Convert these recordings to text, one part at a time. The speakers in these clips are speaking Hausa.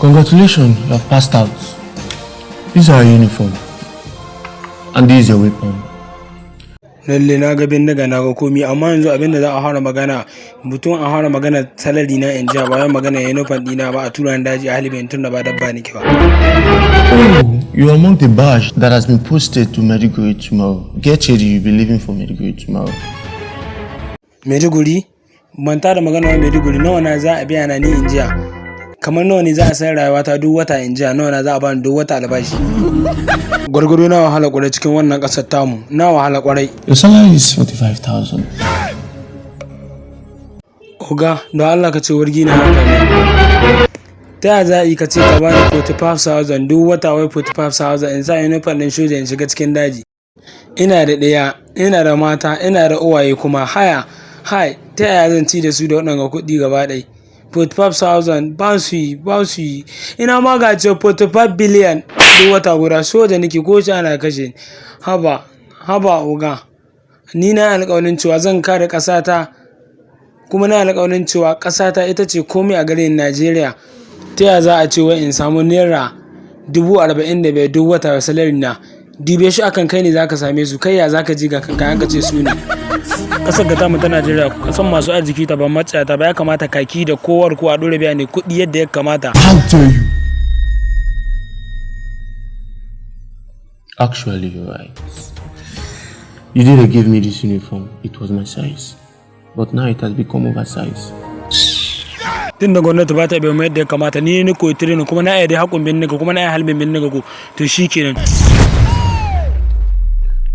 Congratulations, you have passed out. These are your uniform. And this is your weapon. Lalle na ga bindiga, na ga komi, amma yanzu abinda za a fara magana mutum a fara magana salary na in jiya, ba wai magana uniform dina ba, a tura ni daji a halibin tun da ba dabba nake ba. Oh, you're among the batch that has been posted to Maiduguri tomorrow. Get ready, you'll be leaving for Maiduguri tomorrow. Maiduguri? Manta da magana wa Maiduguri. Nawa na za a biya na ni in jiya? Kamar nawa ne za a san rayuwata duk wata in jiya? Nawa na za a bani duk wata albashi? Gwargwado na wahala kwarai cikin wannan ƙasar tamu, na wahala kwarai. Your salary is 45,000. Oga, don Allah ka ce wargi na haka ne. Ta yaya za a yi ka ce ka bani 45,000 duk wata? Wai 45,000 in sa uniform ɗin soja in shiga cikin daji? Ina da ɗaya, ina da mata, ina da uwaye kuma haya hai. Ta yaya zan ci da su da waɗanga kuɗi gaba ɗaya? 45,000 ba su yi, ba su yi. Ina ma ga ce 45 billion duk wata guda. Soja nake ko shi ana kashe ni. Haba, haba oga, ni na alƙawarin cewa zan kare ƙasata, kuma na alƙawarin cewa ƙasata ita ce komai a gare ni, Najeriya. Ta yaya za a ce wai in samu naira 45,000 duk wata salary na? Dibe shi akan kai ne zaka same su. Kai ya zaka ji ga kanka aka ce su ne? Ƙasar ga tamu ta Najeriya, ƙasar masu arziki ta, ba maciyata ba. Ya kamata kaki da kowar ko a ɗora biya ne kuɗi yadda ya kamata. How dare you? Actually, you're right. You didn't give me this uniform. It was my size. But now it has become oversized. Tun da gwamnati ba ta bai mu yadda ya kamata, ni ni koyi training kuma na iya dai hakun bindiga, kuma na iya halbin bindiga ko to shikenan.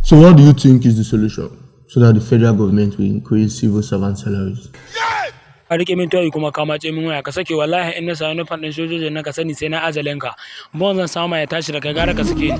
So what do you think is the solution? So that the federal government will increase civil servant salaries. Ka rike min toyi kuma ka mace min waya. Ka sake, wallahi in na samu nufan ɗin sojojin nan, ka sani sai na ajalin ka. Bon zan samu ya tashi da kai, gara ka sake ni.